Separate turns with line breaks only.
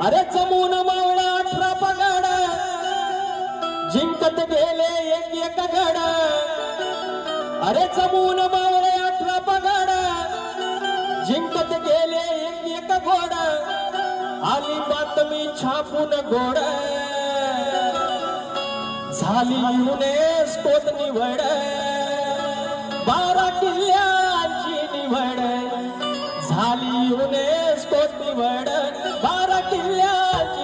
अरे जमून मावळा 18 पगड, जिंकत गेले एक एक गड. अरे जमून मावळे 18 पगड, जिंकत गेले एक एक घोड. आली बातमी छापून गोड, झाली युनेस्कोत निवड. 12 किल्ल्यांची निवड, झाली युनेस्कोत निवड. 12 किल्ल्यांची.